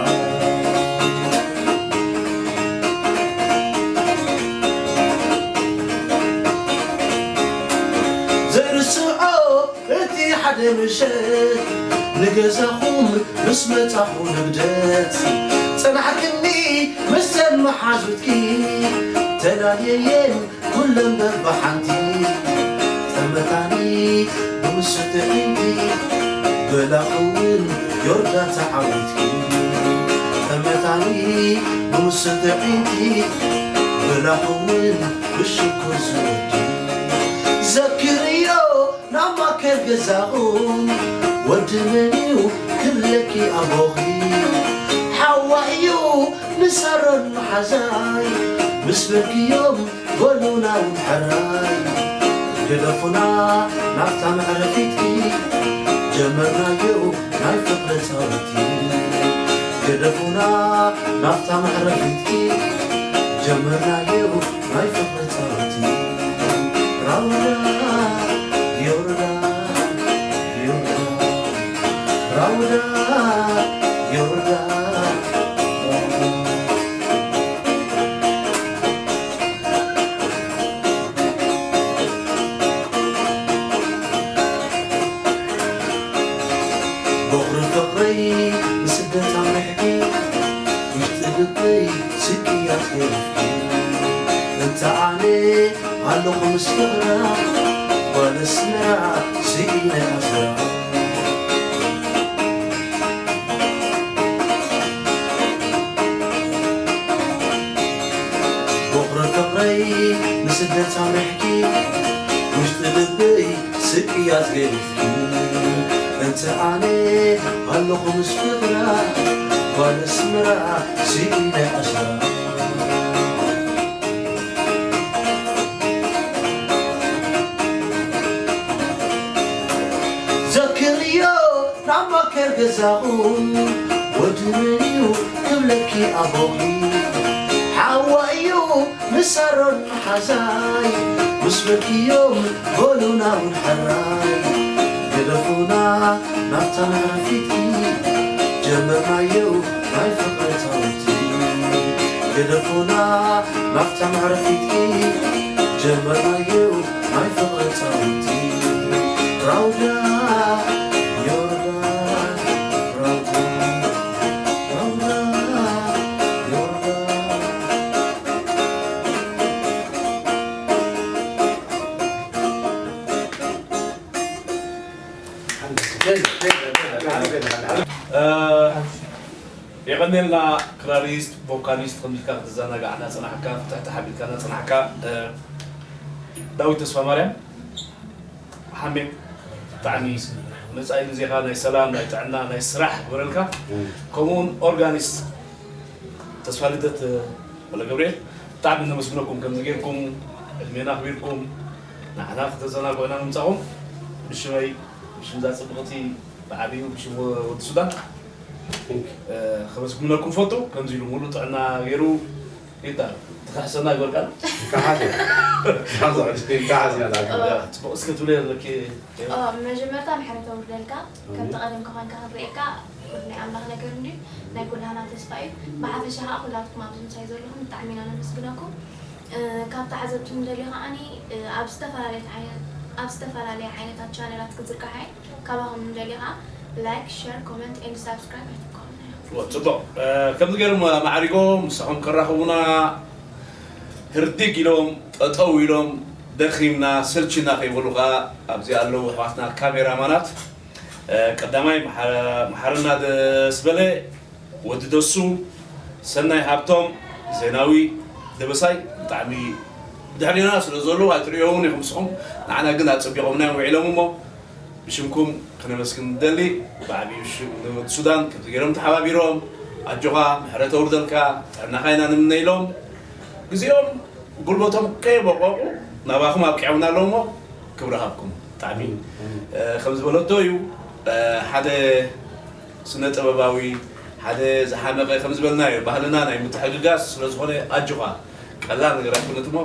ዘይርስዖ እቲ ሓደ ምሸት፣ ንገዛኹም ምስ መጻኹ ንግደት፣ ጸናሕክኒ ምስተን መሓዙትኪ፣ ተላልየየን ኩለን በብሓንቲ። ጠመታኒ ብምስቲ ዒንቲ፣ በላኹ እውን ዮርዳ ተዓዊትኪ። ጠመታኒ ብምስቲ ዒንቲ፣ በላኹ እውን ብሽኩር ዝወዲ። ዘክርዮ ናብ ማእከል ገዛኹም፣ ወዲ መን እዩ ክብለኪ ኣቦኺ? ሓዋ እዩ ንሳሮን መሓዛይ፣ ምስ በልክዮም በሉና እውን ሕራይ። ገደፉና ናብታ መዕረፊትኪ፣ ጀመርናዮ ናይ ፍቕሪ ጻውቲ። ገደፉና ናብታ መዕረፊትኪ፣ ጀመርናዮ ናይ ፍቕሪ ጻውቲ። ራውዳ ዮርዳ፣ ዮርዳ፣ ራውዳ ዮርዳ። ቦኽሪ ፍቕረይ ንስደት ኣምሪሕኪ፣ ውሽጢ ልበይ ስቅያት ገይርኪ። እንተ ኣነ ኣለኹ ምስ ፍቕራ፣ ጓል ኣስመራ ስኢነ ኣስመራ። ቦኽሪ ፍቕረይ ንስደት ኣምሪሕኪ፣ ውሽጢ ልበይ ስቅያት ገይርኪ። እንተ ኣነ ኣለኹ ምስ ፍቕራ፣ ጓል ኣስመራ ስኢነ ኣስመራ። ዘክርዮ ናብ ማእከል ገዛኹም፣ ወዲ መን እዩ ክብለኪ ኣቦኺ? ሓዋ እዩ ንሳሮን መሓዛይ፣ ምስ በልክዮም በሉና እውን ሕራይ። ገደፉና ናብታ መዕረፊትኪ፣ ጀመርናዮ ናይ ፍቕሪ ጻውቲ። ገደፉና ናብታ መዕረፊትኪ፣ ጀመርናዮ ናይ ፍቕሪ ጻውቲ። ራውዳ ዮርዳ፣ ራውዳ፣ ራውዳ ዮርዳ። የቐኔልና ክራሪስት፣ ቮካሊስት፣ ከምዚልካ ክትዘናጋዕ እናጸናሕካ፣ ፍትሕትሕ ኣቢልካ እናጸናሕካ፣ እ፣ ዳዊት ተስፋማርያም፣ ሓሜ፣ ብጣዕሚ መጻኢ ግዜኻ ናይ ሰላም፣ ናይ ጥዕና፣ ናይ ስራሕ ይግበረልካ። ከምኡውን ኦርጋኒስት ተስፋ ልደት ወለ ገብርኤል፣ ብጣዕሚ ነመስግነኩም። ከምዚ ጌርኩም ዕድሜና ኣኽቢርኩም ንዓና ክተዘናግዑና ምምጻኹም ብሽመይ፣ ብሽም እዛ ጽብቕቲ ብዓቢኡ ብሽም ወዲ ሱዳን፣ እ፣ ከመስግነኩም ፈቱ። ከምዚ ኢሉ ሙሉእ ጥዕና ገይሩ ጌታ ትኽሕሰና ይበልካ። ከሓዝ እዩ። ከሓዝ እዩ። ከሓዝ እዩ። ጽቡቕ፣ እስከ ትብለይ ኣለኪ። ኦ፣ መጀመርታ ምሕረት ኣውርደልካ። ከምቲ ቀደም ከኾንካ ክንርእየካ ፍርድ ናይ ኣምላኽ ነገር እንድዩ። ናይ ኩላህና ተስፋ እዩ። ብሓፈሻ ኸኣ ኩላትኩም ኣብዚ ምሳይ ዘለኹም ብጣዕሚ ኢና ነመስግነኩም። እ፣ ካብ ተዓዘብቲ ንደልዮ ከዓኒ፣ እ፣ ኣብ ዝተፈላለየ ዓይነት፣ ኣብ ዝተፈላለየ ዓይነታት ቻነላት ክዝርጋሕ እየ። ካባኹም ንደልዮ ኸዓ ላይክ፣ ሸር፣ ኮመንት ኤንድ ሳብስክራይብ ኣይትከሉና ኢኹም። ጽቡቕ። እ፣ ከምዚ ገይሮም ኣማዕሪጎም ምሳኹም ከራኽቡና ህርዲግ ኢሎም፣ ጠጠው ኢሎም፣ ደኺምና፣ ሰልችና ከይበሉ ኸዓ ኣብዚ ኣለዉ ኣሕዋትና ካሜራማናት፣ እ፣ ቀዳማይ መሓ-፣ መሓርና ደስበለ፣ ወዲ ደሱ፣ ሰናይ ሃብቶም፣ ዜናዊ ደበሳይ ብጣዕሚ ብድሕሪና ስለ ዘለዉ ኣይትርእዮምን ኢኹም ንስኹም። ንዓና ግን ኣጸቢቖምና እዮም ውዒሎም እሞ ብሽምኩም ከነመስግን ንደሊ። ብዓብዩ ሽ- ንወዲ ሱዳን ከምዚ ገይሮም ተሓባቢሮም፣ ኣጆኻ፣ ምሕረት ኣውርደልካ፣ ጥዕናኻ ኢና ንምነይሎም። ግዜኦም ጉልበቶም ከየበቆቁ ናባኹም ኣብቂዖምና ኣለዉ እሞ፣ ክብሪ ሃብኩም። ብጣዕሚ እ፣ ከም ዝበለቶ እዩ። እ፣ ሓደ ስነ ጥበባዊ፣ ሓደ ዝሓመቐ፣ ከም ዝበልናዮ፣ ባህልና ናይ ምትሕግጋዝ ስለ ዝኾነ፣ ኣጆኻ። ቀላል ነገር ኣይኮነትሞ፣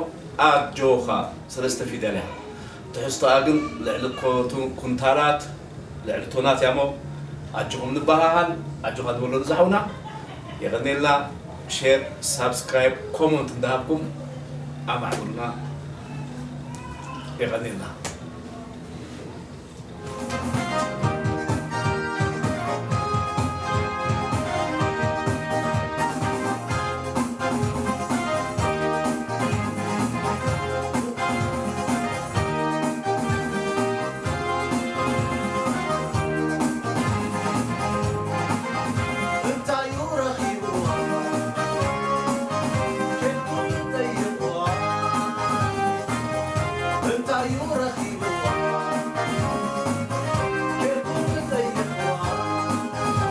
ኣጆኻ። ሰለስተ ፊደል እያ። ትሕዝቶኣ ግን ልዕሊ ኮቱ- ኩንታላት፣ ልዕሊ ቶናት እያ እሞ፣ ኣጆኹም ንበሃሃል። ኣጆኻ ንበሎ ንዝሓውና። የቐኔልና። ሼር፣ ሳብስክራይብ፣ ኮመንት እንዳሃብኩም ኣማዕብሉና። የቐኔልና።